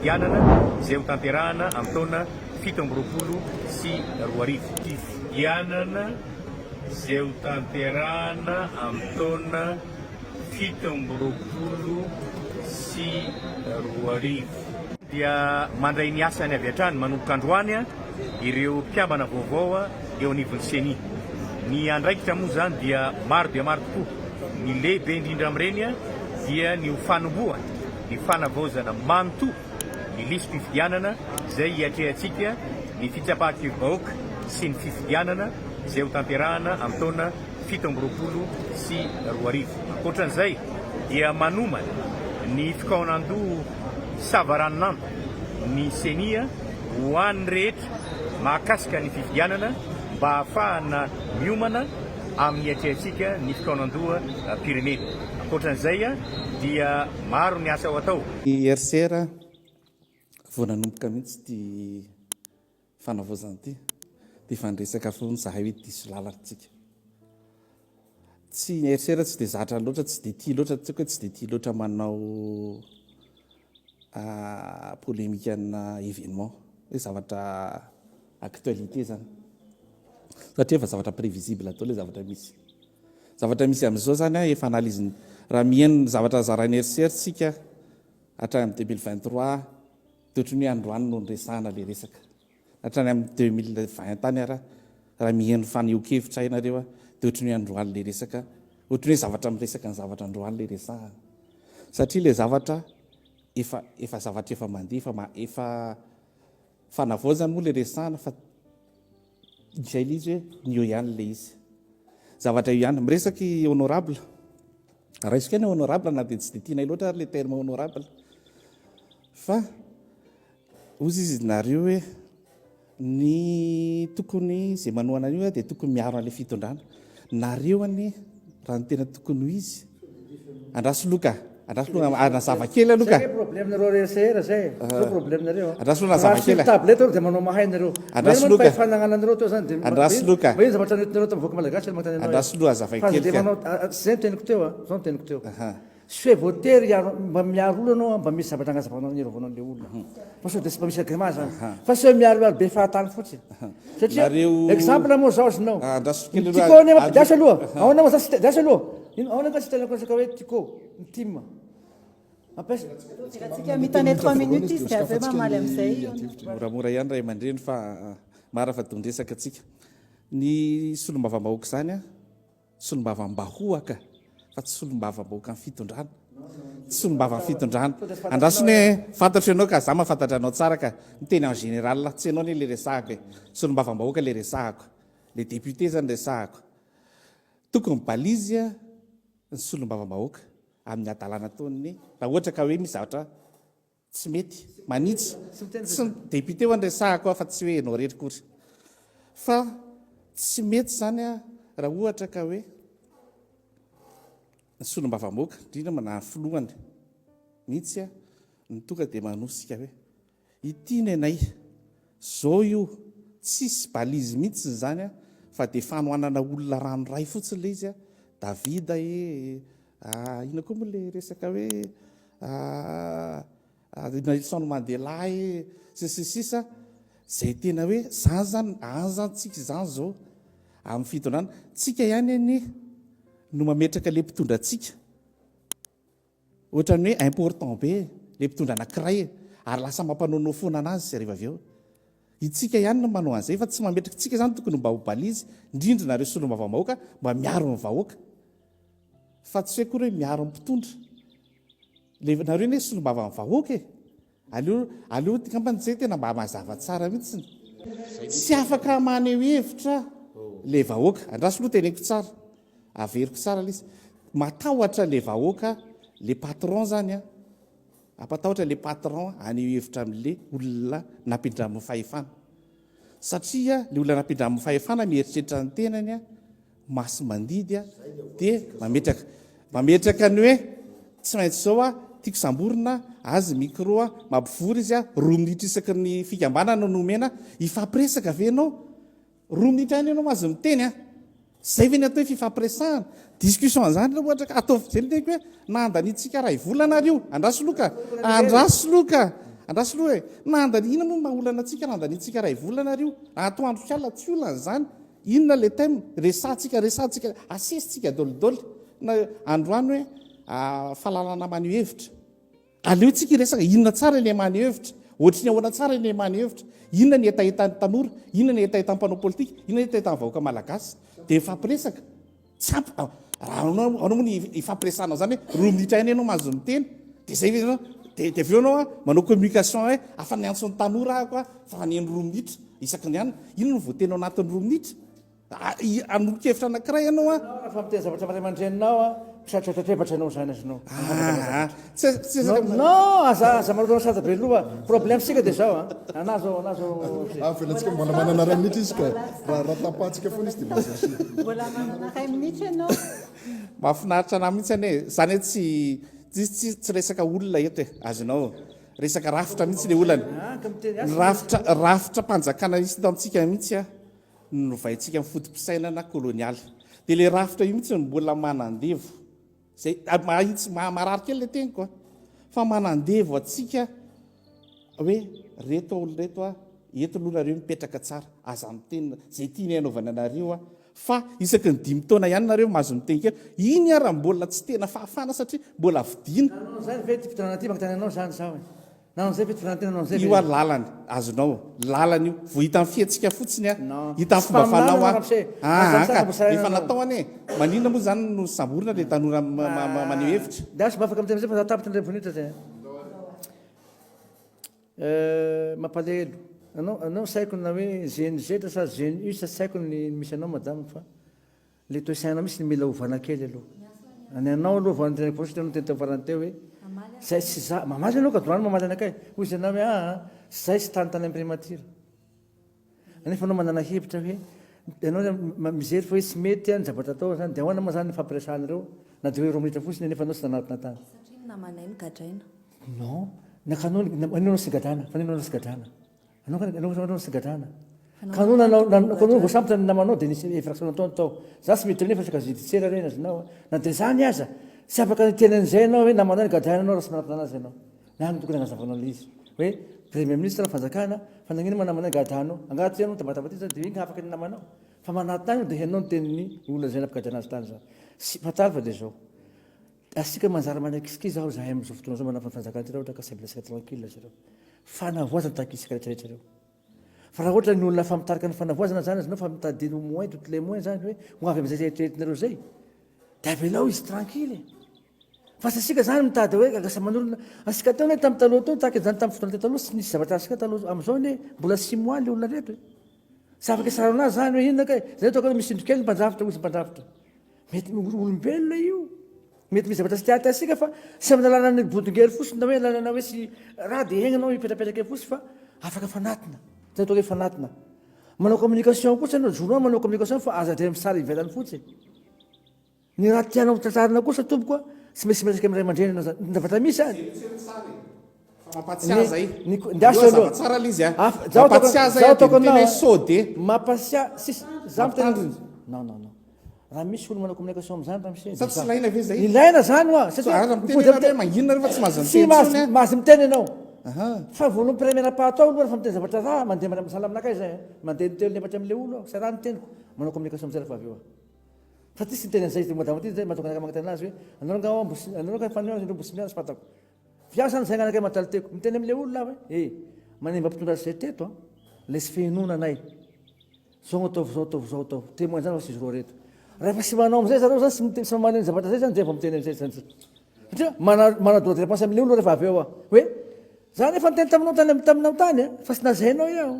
fifidianana izay hotanterahana amin'ny taona 2027. Fifidianana izay hotanterahana amin'ny taona 2027. Dia mandray ny asany avy hatrany manomboka androany ireo mpikambana vaovao eo anivon'ny Ceni. Ny andraikitra moa izany dia maro dia maro tokoa. Ny lehibe indrindra amin'ireny dia ny ho fanombohana ny fanavaozana manontolo ny lisi-pifidianana izay hiatrehantsika ny fitsapan-kevi-bahoaka sy ny fifidianana izay hotanterahana amin'ny taona 2027. Ankoatran'izay dia manomana ny fikaonandoha savaranonando ny Ceni ho an'ny rehetra mahakasika ny fifidianana mba hahafahana miomana amin'ny hiatrehantsika ny fikaonandoham-pirenena. Ankoatran'izay dia maro ny asa ho atao. Ny RCR vao nanomboka mihitsy ity fanavaozana ity dia efa niresaka foana izahay hoe diso lalana tsika. Tsy ny RCR tsy dia zatra loatra, tsy dia tia loatra, tsy haiko hoe tsy dia tia loatra manao polémique ana événement, hoe zavatra actualité zany. Satria efa zavatra prévisible daholo ilay zavatra misy. Zavatra misy amin'izao zany an, efa analyse-ny, raha mihaino ny zavatra zarain'ny RCR tsika hatrany amin'ny 2023, Dia ohatran'ny hoe androany no niresahana ilay resaka. Hatrany amin'ny 2020 tany ara, raha miheno fanehoan-kevitra ianareo dia ohatran'ny hoe androany ilay resaka, ohatran'ny hoe zavatra miresaka ny zavatra androany ilay resahana. Satria ilay zavatra efa efa zavatra efa mandeha, efa efa fanavaozana moa ilay resahana fa izay ilay izy hoe ny eo ihany ilay izy. Zavatra eo ihany. Miresaka i honorable. Raisiko ihany honorable na dia tsy dia tianay loatra ary ilay terme honorable. Fa hozy izy nareo hoe ny tokony izay manohana an'io dia tokony miaro an'ilay fitondrana. Nareo anie raha ny tena tokony ho izy. Andraso loka, andraso loka, anazava kely aloha ka. Zay problème nareo RCR zay, zay problème nareo. Andraso loka anazava kely. Tablette aloha dia manao mahay nareo. Andraso loka. Fanagnananareo teo zany dia. Andraso loka. Maheno zavatra nentinareo tamin'ny vahoaka malagasy ary manontany anao. Andraso loha azavaiko kely ka. Fa manao zay no teniko teo a, zao no teniko teo. Tsy hoe voatery hiaro, mba miaro olona anao mba misy zavatra agnazavanao ny hierovanao an'ilay olona. Fa sao dia tsy mba misy agrément zany. Fa tsy hoe miaroaro be fahatany fotsiny. Satria exemple moa zao azonao. Ny Tiko anie, andraso aloha. Ahoana moa za tsy, andraso aloha. Ahoana nga tsy tenako resaka hoe Tiko, ny tim. Mampiasa. Antsika mitana 3 minutes izy dia avy eo mamaly amin'izay. Moramora ihany ray aman-dreny fa mara fa don-dresaka antsika. Ny solombavambahoaka izany an. Solombavambahoaka fa tsy solombavambahoakan'ny fitondrana. Tsy solombavan'ny fitondrana. Andraso anie e, fantatro ianao ka, za mahafantatra anao tsara ka, miteny en général, tsy ianao anie le resahako e, solombavambahoaka le resahako, le député zany resahako. Tokony balise ny solombavambahoaka amin'ny hadalana ataon'ny, raha ohatra ka hoe misy zavatra Tsy mety. Manitsy. Tsy ny député ho'a no resahako fa tsy hoe ianao irery akory. Fa tsy mety izany raha ohatra ka hoe ny solombavambahoaka, indrindra moa na ny filohany mihitsy no tonga dia manosika hoe ity ny anay, izao io, tsisy balise mihitsy izany fa dia fanohanana olona ranoray fotsiny ilay izy, Davida e, inona koa moa ilay resaka hoe Nelson Mandela e, sy ny sisa izay tena hoe zany zany, any zany tsika izany zao amin'ny fitondrana, tsika ihany anie no mametraka ilay mpitondra antsika, ohatran'ny hoe important be ilay mpitondra anankiray e, ary lasa mampanaonao foana anazy rehefa avy eo. Itsika ihany no manao an'izay fa tsy mametraka, tsika zany tokony mba ho balise, indrindra nareo solombavambahoaka mba miaro ny vahoaka. Fa tsy hoe akory hoe miaro ny mpitondra. Le nareo anie solombavan'ny vahoaka e. Aleo aleo angambany zay tena mba mazava tsara mihitsiny. Tsy afaka maneho hevitra le vahoaka. Andraso aloha teneniko tsara. Averiko tsara le izy. Matahotra le vahoaka, le patron zany an. Ampatahotra le patron haneho hevitra amin'le olona nampindramin'ny fahefana. Satria le olona nampindramin'ny fahefana mieritreritra ny tenany an. Masi-mandidy dia mametraka mametraka ny hoe tsy maintsy izao aho, tiako samborina azy micro a, mampivory izy a, roa minitra isaky ny fikambanana no omena, hifampiresaka ve ianao? Roa minitra ihany ianao mahazo miteny a! Zay ve ny atao hoe fifampiresahana? Discussion an'izany raha ohatra ka ataovy zay ny teniko hoe na andaniantsika iray volana ary io, andraso loka, andraso loka. Andraso aloha e! Na handany inona moa no maha olana antsika raha handaniantsika iray volana ary io? Atoandro sy alina tsy olana izany. Inona ilay thème? Resahantsika, resahantsika, asesitsika dolidoly. Na androany hoe fahalalana maneho hevitra. Aleo tsika hiresaka inona tsara ilay maneho hevitra? Ohatry ny ahoana tsara ilay maneho hevitra? Inona ny hetahetan'ny tanora? Inona ny hetahetan'ny mpanao politika? Inona ny hetahetan'ny vahoaka malagasy? Dia mifampiresaka. Tsy ampy, raha anao moa ny ifampiresahanao izany hoe roa minitra ihany ianao mahazo miteny, dia izay ve ianao, dia dia avy eo ianao manao communication hoe afa niantso ny tanora aho fa haneno roa minitra isaky ny anona. Inona no voateny ao anatin'ny roa minitra? Hanolo-kevitra anankiray ianao an. Ianao rehefa miteny zavatra amin'ny ray aman-dreninao an, misatrotra-trebatra ianao izany azonao. Aa, tsy tsy resaka. Non, aza aza manao sata be loha. Problème tsika dia zao an. Anà zao, anà zao. Avelantsika mbola manana iray minitra izy ka raha raha tapahantsika foana izy dia mahazo. Mbola manana iray minitra ianao. Mahafinaritra anà mihitsy anie. Zany hoe tsy tsy tsy resaka olona eto e. Azonao. Resaka rafitra mihitsy ilay olana. Ny rafitra rafitra mpanjakana misy eto amintsika mihitsy an. no novaintsika ny foto-pisainana kolonialy. Dia ilay rafitra io mihitsy no mbola manandevo. Izay mahitsy marary kely ilay teniko a. Fa manandevo antsika hoe reto olona reto a, eto aloha nareo mipetraka tsara, aza miteny izay tianay hanaovana anareo a. Fa isaky ny dimy taona ihany nareo mahazo miteny kely. Iny ara mbola tsy tena fahafahana satria mbola vidiana. Nanao an'izany ve ity fitondrana ity? Manontany anao izany izaho e. Nanao an'izay ve fitondrana nanao an'izay ve? Io ary lalana, azonao, lalana io, vao hitan'ny fihetsika fotsiny an, Non. hitan'ny Tsy fomba mpaminany fanao ianao an, ramose. aa Aza ka, misaina efa ianao. natao anie, maninona moa izany no samborina ilay tanora maneho hevitra? Dia aza mba afaka miteny amizay fa za tapitra ny voninitra zay. Euh, mampalahelo. Anao, anao tsy haiko na hoe GNZ sa GNU sa tsy haiko ny misy anao madame fa Le toe-saina mihitsy no mila ovana kely aloha. Ny anao aloha vao niteneniko fotsiny ianao niteny teo farany teo hoe zay tsy za, mamaly ianao ka doany mamaly anakay. Hoy izy ianao hoe aa zay tsy tany tany amin'ny primature. Nefa anao manana hevitra hoe ianao mijery fa hoe tsy mety ny zavatra atao zany dia ahoana moa zany ny fampiresahana ireo na dia hoe roa minitra fotsiny nefa anao tsy nanatona tany. Satria ny namanay no gadraina. Non, nakanao, anao tsy gadrana, fa anao tsy gadrana. Anao ka anao anao tsy gadrana. Ka anao nanao ka anao voasambotra ny namanao dia nisy infraction nataony tao. Za tsy mety nefa resaka judiciaire reny azonao a. Na dia zany aza tsy afaka niteny an'izay ianao hoe namanao ny gadraina anao raha tsy manatona anazy ianao. Ny ahy no tokony hagnazavanao ilay izy. Hoe premier ministre fanjakana fa nagnino ma namanao gadrana Angaha ty ianao mitabataba ty zany dia iny afaka ny namanao. Fa manatona agny dia henonao ny tenin'ny olona izay nampigadrana azy tany zany. Sy fantaro fa dia zao. Asika manjary manaikitsikizy aho zahay amin'izao fotoana izao manafina fanjakana ity raha ohatra ka saible asika tranquille zareo. Fanavoazana takisika rehetra rehetra ireo. Fa raha ohatra ny olona fa mitarika ny fanavoazana zany azonao fa mitady ny moyen toutes les moyens zany hoe ho avy amin'izay eritreretinareo zay dia avelao izy tranquille e. Fa tsy asika zany mitady hoe lasa manolona asika teo anie tamin'ny taloha teo tahaka izany tamin'ny fotoana teo taloha tsy nisy zavatra asika taloha amin'izao anie mbola six mois le olona reto e. Tsy afaka isarana azy zany hoe inona kay. Zay ataoko hoe misy indro kely ny mpandrafitra hoy izy mpandrafitra. Mety olombelona io. Mety misy zavatra tsy tiatia asika fa tsy amin'ny alalan'ny bodongery fotsiny na hoe alalana hoe tsy raha dia egny anao hipetrapetraka eo fotsiny fa afaka fanatina. Zay atao hoe fanatina. Manao communication kosa ianao, journal manao communication fa aza dia misary ivelany fotsiny. Ny raha tianao ho tratrarina kosa tompoko a, tsy maintsy miresaka amin'ny ray aman-dreny ianao zany. Ny zavatra misy any. Fa mampatsiahy zay. Ny ndeha aloha. Tsara ilay izy a. Mampatsiahy zay dia miteny hoe sao dia. Mampatsiahy, sisy, za miteny. Non non non. Raha misy olo manao communication amin'izany ramose. Sa tsy ilaina ve zay? Ilaina zany hoa. Satria aza miteny ianareo hoe mangina nareo fa tsy mahazo miteny intsony a. Tsy mahazo miteny ianao. Fa voalohany première pas atao aloha rehefa miteny zavatra raha mandeha sahala aminakahy zay a. Mandeha niteny efatra amin'ilay olo aho. Tsy raha ny teniko. Manao communication amin'izay rehefa avy eo aho. Fa tsisy niteny an'izay izy madama ty zay mahatonga anakahy magnateny anazy hoe anareo nga mbo sy anareo nga fanao anareo mbo sy mianatra fantako. Fiasa ny saina anakahy mentalité-ko. Miteny amin'ilay olona aho hoe eh manimba mpitondra azy zay teto an, ilay tsy fihenoana anay. Zao no ataovy zao ataovy zao ataovy. Témoin zany fa izy roa reto. Rehefa tsy manao amin'izay zareo zany tsy tsy mamaly ny zavatra zay zany dia vao miteny amin'izay zany. Satria mana mana droit de réponse amin'ilay olona rehefa avy eo aho. Hoe za nefa niteny taminao tany taminao tany an, fa tsy nazainao iaho.